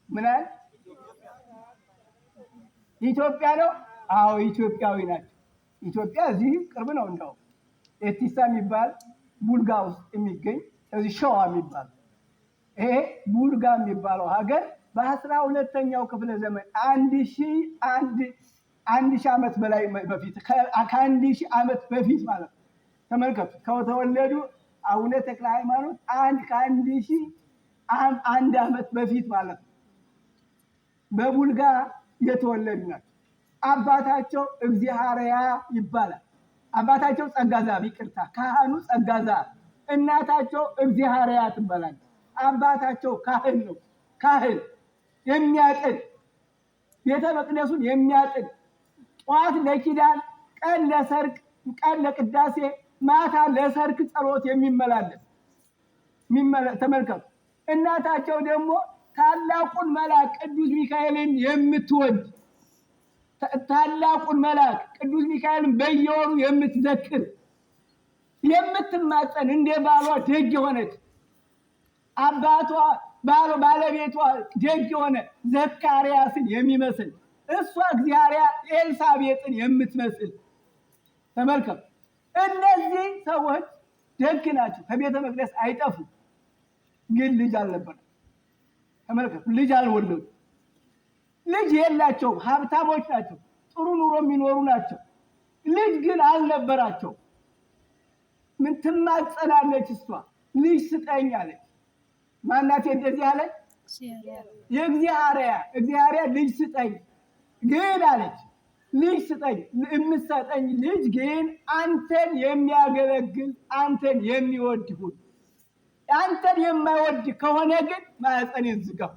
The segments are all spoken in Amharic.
ምን አለ? ኢትዮጵያ ነው። አዎ ኢትዮጵያዊ ናቸው። ኢትዮጵያ እዚህ ቅርብ ነው። እንደው ኤቲሳ የሚባል ቡልጋ ውስጥ የሚገኝ እዚህ ሸዋ የሚባል ይሄ ቡልጋ የሚባለው ሀገር በ12ኛው ክፍለ ዘመን 1001 1000 ዓመት በላይ በፊት፣ ከ1000 ዓመት በፊት ማለት ነው። ተመልከቱ፣ ከተወለዱ አቡነ ተክለ ሃይማኖት ከ1001 ዓመት በፊት ማለት ነው። በቡልጋ የተወለዱ ናቸው። አባታቸው እግዚአርያ ይባላል። አባታቸው ጸጋዛብ፣ ይቅርታ፣ ካህኑ ጸጋዛብ፣ እናታቸው እግዚአርያ ትባላለች። አባታቸው ካህን ነው። ካህን የሚያጥን፣ ቤተ መቅደሱን የሚያጥን፣ ጠዋት ለኪዳን፣ ቀን ለሰርክ፣ ቀን ለቅዳሴ፣ ማታ ለሰርክ ጸሎት የሚመላለስ። ተመልከቱ። እናታቸው ደግሞ ታላቁን መልአክ ቅዱስ ሚካኤልን የምትወድ፣ ታላቁን መልአክ ቅዱስ ሚካኤልን በየወሩ የምትዘክር፣ የምትማፀን፣ እንደ ባሏ ደግ የሆነች፣ አባቷ ባለቤቷ ደግ የሆነ ዘካርያስን የሚመስል፣ እሷ እግዚአብሔር ኤልሳቤጥን የምትመስል። ተመልከቱ። እነዚህ ሰዎች ደግ ናቸው፣ ከቤተ መቅደስ አይጠፉም። ግን ልጅ አልነበረም። ተመልከቱ፣ ልጅ አልወለዱ፣ ልጅ የላቸውም። ሀብታሞች ናቸው፣ ጥሩ ኑሮ የሚኖሩ ናቸው። ልጅ ግን አልነበራቸው። ምን ትማጸናለች እሷ? ልጅ ስጠኝ አለች። ማናት እንደዚህ አለች? የእግዚአብሔር እግዚአብሔር ልጅ ስጠኝ ግን አለች። ልጅ ስጠኝ፣ የምትሰጠኝ ልጅ ግን አንተን የሚያገለግል፣ አንተን የሚወድ ይሁን። አንተን የማይወድ ከሆነ ግን ማህፀኔን ዝጋው።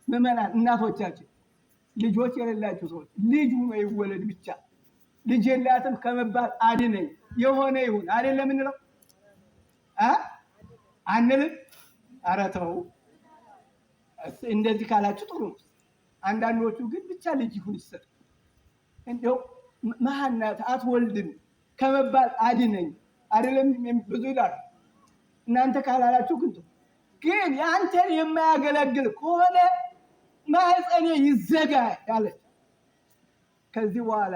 ምዕመናን እናቶቻችን፣ ልጆች የሌላቸው ሰዎች ልጅ ሆኖ ይወለድ ብቻ፣ ልጅ የላትም ከመባል አድነኝ፣ የሆነ ይሁን አይደለም የምንለው አ አንልም። ኧረ ተው፣ እንደዚህ ካላችሁ ጥሩ ነው። አንዳንዶቹ ግን ብቻ ልጅ ይሁን ይሰጥ፣ እንደው መሀን ናት አትወልድም ከመባል አድነኝ አይደለም ብዙ ይላሉ። እናንተ ካላላችሁ ግን ግን የአንተን የማያገለግል ከሆነ ማህፀኔ ይዘጋ ያለች። ከዚህ በኋላ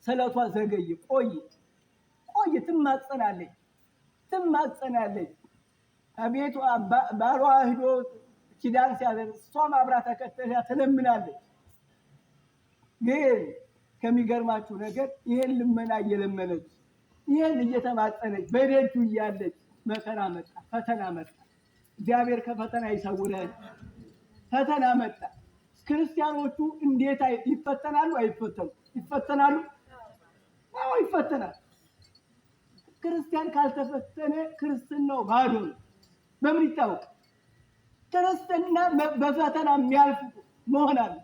ስለቷ ዘገየ፣ ቆይ ቆይ፣ ትማጸናለች ትማጸናለች። ከቤቷ ባሏ ሂዶ ኪዳን ሲያደርግ እሷም አብራ ተከተላ ትለምናለች። ግን ከሚገርማችሁ ነገር ይሄን ልመና እየለመነች፣ ይሄን እየተማጸነች በደጁ እያለች መከራ መጣ፣ ፈተና መጣ። እግዚአብሔር ከፈተና ይሰውረን። ፈተና መጣ። ክርስቲያኖቹ እንዴት ይፈተናሉ? አይፈተኑ? ይፈተናሉ። አዎ ይፈተናል። ክርስቲያን ካልተፈተነ ክርስትናው ባዶ ነው። በምን ይታወቅ? ክርስትና በፈተና የሚያልፍ መሆን አለ።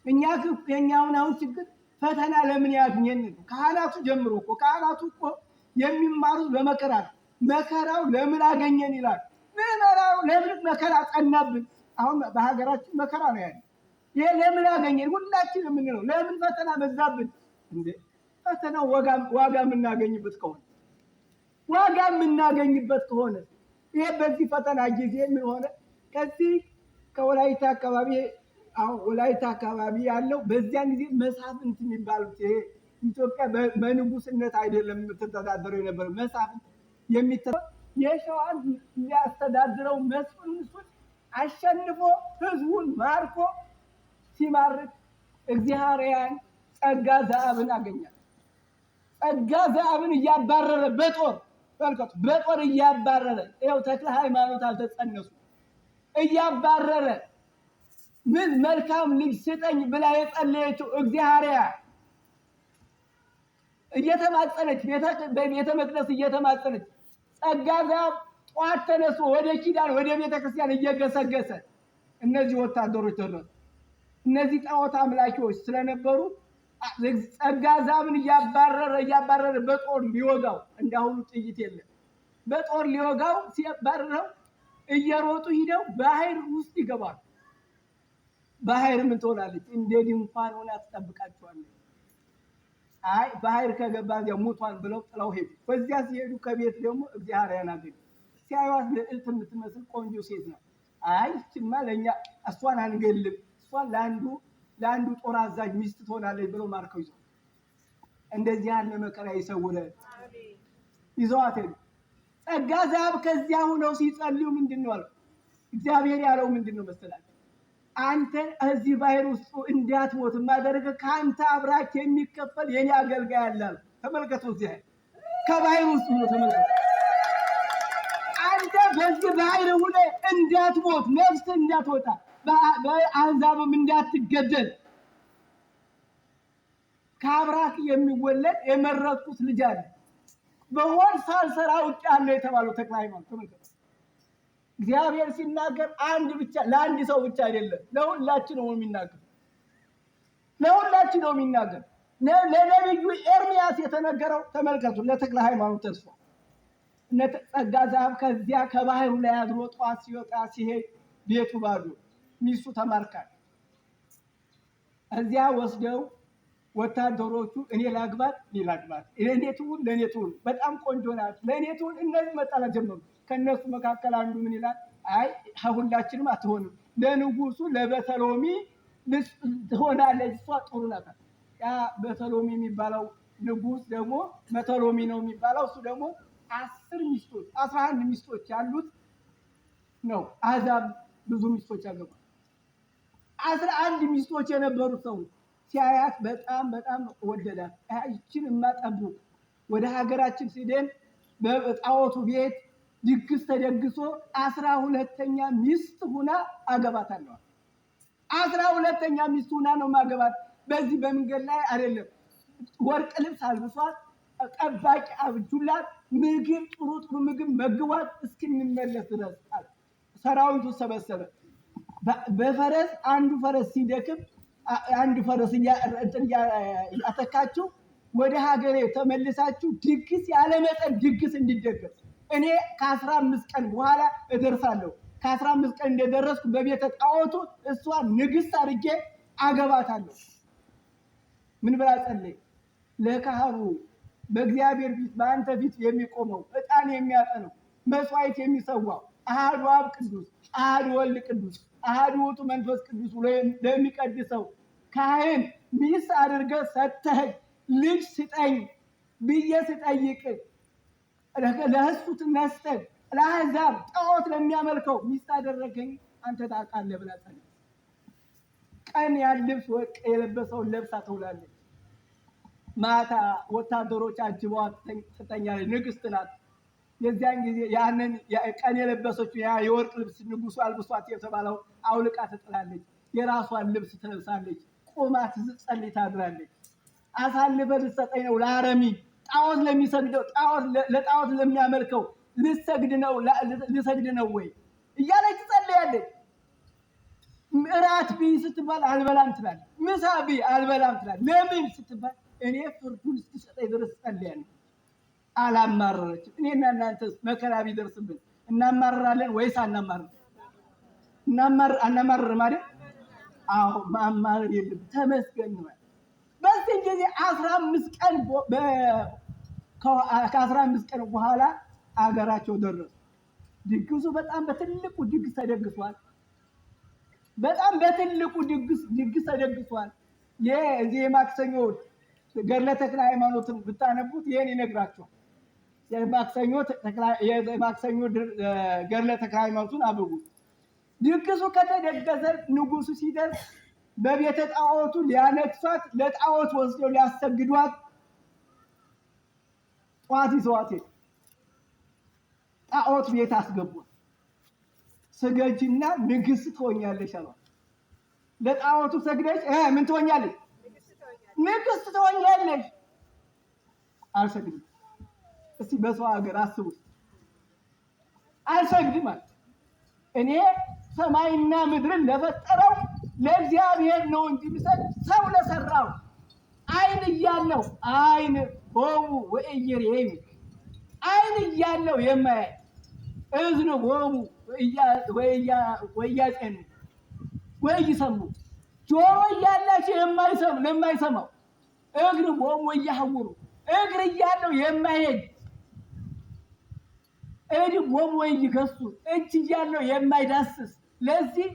እኛ የኛውን አሁን ችግር ፈተና ለምን ያግኘን ነው። ካህናቱ ጀምሮ እኮ፣ ካህናቱ እኮ የሚማሩት በመከራ ነው። መከራው ለምን አገኘን ይላል። ምዕመናኑ ለምን መከራ ጸናብን? አሁን በሀገራችን መከራ ነው ያለ። ይሄ ለምን አገኘን ሁላችን የምንለው ለምን ፈተና በዛብን? እንዴ ፈተናው ዋጋ የምናገኝበት ከሆነ፣ ዋጋ የምናገኝበት ከሆነ ይሄ በዚህ ፈተና ጊዜ ምን ሆነ? ከዚህ ከወላይታ አካባቢ፣ አሁን ወላይታ አካባቢ ያለው በዚያን ጊዜ መሳፍንት የሚባሉት፣ ይሄ ኢትዮጵያ በንጉስነት አይደለም የምትተዳደረው የነበረ፣ መሳፍንት የሚተ የሸዋን የሚያስተዳድረው መስፍን እሱን አሸንፎ ህዝቡን ማርኮ ሲማርክ እግዚአብሔርን ጸጋ ዘአብን አገኛል። ጸጋ ዘአብን እያባረረ በጦር፣ ተመልከቱ፣ በጦር እያባረረ፣ ይኸው ተክለ ሃይማኖት አልተጸነሱ፣ እያባረረ ምን መልካም ልጅ ስጠኝ ብላ የጸለየችው እግዚአብሔር እየተማጸነች፣ በቤተ መቅደስ እየተማጸነች፣ ጸጋ ዘአብ ጠዋት ተነስቶ ወደ ኪዳን ወደ ቤተ ክርስቲያን እየገሰገሰ እነዚህ ወታደሮች ደረሱ። እነዚህ ጣዖት አምላኪዎች ስለነበሩ ጸጋ ዘአብን እያባረረ እያባረረ በጦር ሊወጋው፣ እንዳሁኑ ጥይት የለም። በጦር ሊወጋው ሲያባረረው እየሮጡ ሂደው ባህር ውስጥ ይገባሉ። ባህር ምን ትሆናለች? እንደ ድንኳን ሆና ትጠብቃቸዋለች። አይ ባህር ከገባ እዚያ ሙቷን ብለው ጥለው ሄዱ። በዚያ ሲሄዱ ከቤት ደግሞ እግዚአብሔርን አገኙ። ሲያዩት ልዕልት የምትመስል ቆንጆ ሴት ናት። አይ ይህችማ ለእኛ እሷን አንገልም፣ እሷን ለአንዱ ጦር አዛዥ ሚስት ትሆናለች ብሎ ማርከው ይዘው እንደዚህ ያለ መከራ ይሰውረን። ይዘዋት ሄዱ። ጸጋ ዘአብ ከዚያ ሆነው ሲጸልዩ ምንድን ነው አለው? እግዚአብሔር ያለው ምንድን ነው መሰላችሁ? አንተ እዚህ ባህር ውስጥ እንዳትሞት የማደርግህ ከአንተ አብራክ የሚከፈል የኔ አገልጋይ አለ አለ። ተመልከቱ፣ እዚህ ከባህር ውስጥ ሆኖ ተመልከቱ። አንተ በዚህ ባህር ሆነ እንዳትሞት፣ ነፍስ እንዳትወጣ፣ በአሕዛብም እንዳትገደል ከአብራክ የሚወለድ የመረጥኩት ልጅ አለ። በሆድ ሳልሰራ አውቄአለሁ የተባለው ተክለ ሃይማኖት ተመልከቱ። እግዚአብሔር ሲናገር አንድ ብቻ ለአንድ ሰው ብቻ አይደለም፣ ለሁላችን ነው የሚናገር። ለሁላችን ነው የሚናገር። ለነቢዩ ኤርሚያስ የተነገረው ተመልከቱ፣ ለተክለ ሃይማኖት ተስፋ እነ ጸጋ ዘአብ ከዚያ ከባህሩ ላይ አድሮ ጠዋት ሲወጣ ሲሄድ ቤቱ ባዶ፣ ሚስቱ ተማርካል። እዚያ ወስደው ወታደሮቹ እኔ ላግባት እኔ ላግባት ለእኔ ትሁን ለእኔ ትሁን በጣም ቆንጆ ናት ለእኔ ትሁን። እነዚህ መጣላት ጀመሩ። ከእነሱ መካከል አንዱ ምን ይላል? አይ ሁላችንም አትሆንም፣ ለንጉሱ ለበተሎሚ ትሆናለች፣ እሷ ጥሩ ናት። ያ በተሎሚ የሚባለው ንጉስ ደግሞ መተሎሚ ነው የሚባለው። እሱ ደግሞ 10 ሚስቶች 11 ሚስቶች ያሉት ነው። አሕዛብ ብዙ ሚስቶች ያገባል። 11 ሚስቶች የነበሩት ሰው ሲያያት በጣም በጣም ወደዳት። ይችን የማጠብቅ ወደ ሀገራችን ሲደን በጣዖቱ ቤት ድግስ ተደግሶ 12ኛ ሚስት ሁና አገባታለሁ። 12ኛ ሚስት ሁና ነው ማገባት። በዚህ በመንገድ ላይ አይደለም። ወርቅ ልብስ አልብሷት፣ ጠባቂ አብጁላት፣ ምግብ ጥሩ ጥሩ ምግብ መግቧት እስክንመለስ ድረስ ሰራዊቱ ሰበሰበ። በፈረስ አንዱ ፈረስ ሲደክም አንድ ፈረስ እያተካችሁ ወደ ሀገሬ ተመልሳችሁ ድግስ ያለመጠን ድግስ እንዲደገስ እኔ ከ15 ቀን በኋላ እደርሳለሁ። ከ15 ቀን እንደደረስኩ በቤተ ጣዖቱ እሷ ንግስት አድርጌ አገባታለሁ። ምን ብላ ጸለይ? ለካህኑ በእግዚአብሔር ፊት በአንተ ፊት የሚቆመው ዕጣን የሚያጠነው መስዋዕት የሚሰዋው አሐዱ አብ ቅዱስ አሐዱ ወልድ ቅዱስ አሐዱ ውእቱ መንፈስ ቅዱስ ለሚቀድሰው ካህን ሚስት አድርገህ ሰጥተኸኝ ልጅ ስጠኝ ብዬ ስጠይቅ ለእሱ ነስተህ ለአሕዛብ ጣዖት ለሚያመልከው ሚስት አደረገኝ አንተ ታውቃለህ ብላ ጸለየች። ቀን ያን ልብስ ወርቅ የለበሰውን ለብሳ ትውላለች። ማታ ወታደሮች አጅበዋት ትተኛለች። ንግስት ናት። የዚያን ጊዜ ያንን ቀን የለበሰችው ያ የወርቅ ልብስ ንጉሱ አልብሷት የተባለው አውልቃ ትጥላለች። የራሷን ልብስ ትለብሳለች። ቆማ ትጸልይ ታድራለች። አሳልፈህ ልትሰጠኝ ነው ለአረሚ ጣዖት ለሚሰግደው ጣዖት ለጣዖት ለሚያመልከው ልሰግድ ነው ልሰግድ ነው ወይ እያለች ትጸልያለች። እራት ብይ ስትባል አልበላም ትላለች። ምሳ ብይ አልበላም ትላለች። ለምን ስትባል እኔ ፍርዱን እስክሰጠኝ ድረስ ጸልያለሁ። አላማረረችም። እኔና እናንተ መከራ ቢደርስብን እናማርራለን ወይስ አናማርርም? አናማርርም አይደል? አዎ ማማረር የለም፣ ተመስገን ነው። በዚህ ጊዜ 15 ቀን ከ15 ቀን በኋላ አገራቸው ደረሱ። ድግሱ በጣም በትልቁ ድግስ ተደግሷል። በጣም በትልቁ ድግስ ተደግሷል። የዚህ የማክሰኞ ገድለ ተክለ ሃይማኖትን ብታነቡት ይሄን ይነግራቸዋል። የማክሰኞ ገድለ ተክለ ሃይማኖቱን አንብቡት። ድግሱ ከተደገሰ ንጉሱ ሲደርስ በቤተ ጣዖቱ ሊያነግሷት ለጣዖት ወስደው ሊያሰግዷት ጧት ይዘዋት ሄዱ። ጣዖት ቤት አስገቧት። ስገጂና ንግስት ትሆኛለሽ አሏት። ለጣዖቱ ሰግደሽ ምን ትሆኛለሽ? ንግስት ትሆኛለሽ። አልሰግድም። እስቲ በሰው ሀገር አስቡት። አልሰግድም አለች። እኔ ሰማይና ምድርን ለፈጠረው ለእግዚአብሔር ነው እንጂ የምሰግድ ሰው ለሰራው ዓይን እያለው ዓይን ቦሙ ወኢይሬዩ ዓይን እያለው የማያይ እዝን ቦሙ ወኢያጼኑ ወኢይሰሙ ጆሮ እያላቸው የማይሰሙ ለማይሰማው እግር ቦሙ ወኢያሐውሩ እግር እያለው የማይሄድ እድ ቦሙ ወኢይገሱ እጅ እያለው የማይዳስስ ለዚህ